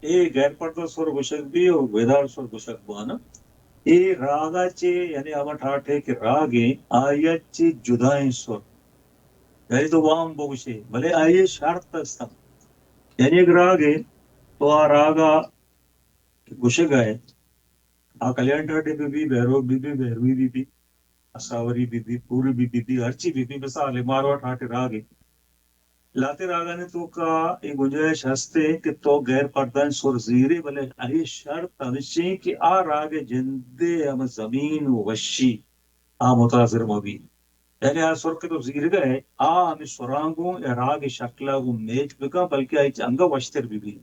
اے غیر پردہ سر گوشگ بی و ودار سر گوشگ بوانا۔ اے راگا چے، یعنی ہما ٹھاٹھے کہ راگیں، آیا چے جدائیں سر۔ یعنی تو وام بگوشے، بلے آئی شرط استاں۔ یعنی ایک راگے، تو آ راگا گوشگ ء، آ کلیان ٹھاٹھے بی بی، بھیرو بی بی، بھیروی بی بی، اساوری بی بی، پوری بی بی، ہرچی بی بی، مثال ماروا ٹھاٹھے راگے۔ لہتے راگانی توکا اے گنجائش ہستے کہ تو غیر پردان سر زیرے، بلے اے شرط ہمشیں کہ آ راگ جندے ہم زمین و وشی آ متاثر مبی۔ یعنی آ سر کہ تو زیرگا ہے، آ ہمیں سرانگوں یا راگ شکلا گوں میچ بکا، بلکہ آئی انگا وشتر بی بی۔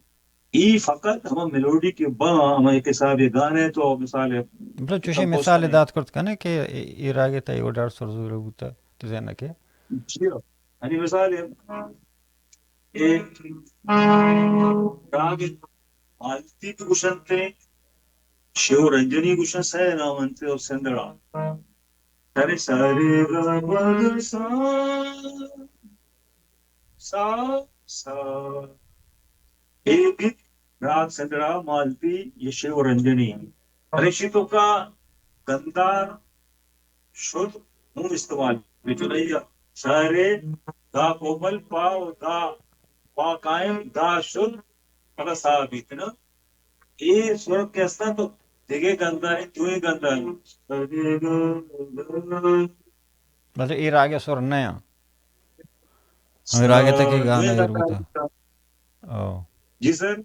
ای فقط ہما میلوڈی کہ با ہما ایک حساب گانے تو مثال، مطلب چوشی مثال دات کرت کنے کہ ای راگ تا ایوڈار سر زور بوتا تو زینا کہ؟ جی ہاں۔ یعنی مثال اے راگ مالتی بھی گوشنتے، شیو رنجنی گوشن، سہ نامنتے اور سندڑا۔ سرے سارے گا پد سا، سا، سا۔ اے بیت راگ سندڑا مالتی یہ شیو رنجنی۔ ریشی تو کا گندار شد ہوں استعمال بچنیا۔ سارے دا کومل پا و دا پا قائم دا شد پدا سا بیتنا۔ اے سر کہ استاں تو دگہ گندانی، دوئیں گندانی۔ بلے اے راگ ء سر نہ آں۔ ہمیں راگ ء تک گانا ایر بوتا۔ او۔ جی سر۔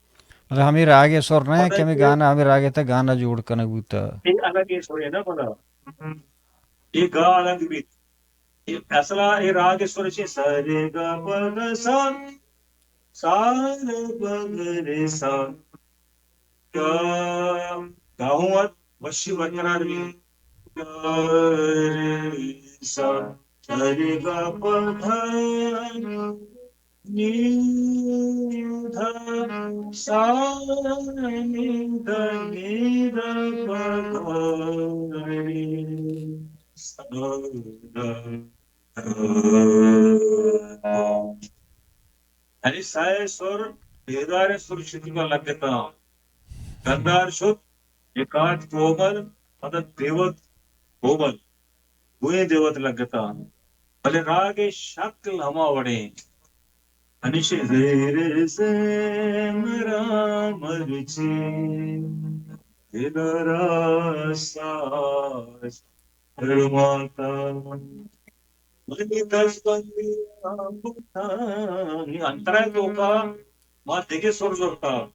مطلب ہمیں راگ ء سر نہ آں کہ ہمیں گانا، ہمیں راگ ء تک گانا جوڑ کنگ بوتا۔ اے الگ اے سر ہے نا پدا۔ اے گا الگ بیت۔ اے اصلا اے راگ سر چے سا رے گا پا گا سا، سا رے پا گا رے سا۔ گا، گا ہوں ات وشی برقرار بی۔ گا رے سا، سا رے گا پا دھا، نی دھا، سا نی دھا، نی دھا پا دھا رے۔ یعنی سائے سر، بیدار سر شتگا لگتا۔ گندار شت، یہ کاٹ کومل، مطلب دیوت کومل، دوئیں دیوت لگتا۔ بلے راگ شکل ہما وڑیں۔ ہمیشہ زیر سے مرا مرچی دلرا ساز۔ فرماتا منی دست بندی آمبتانی انترائے توکا ما دگہ سر زرتا۔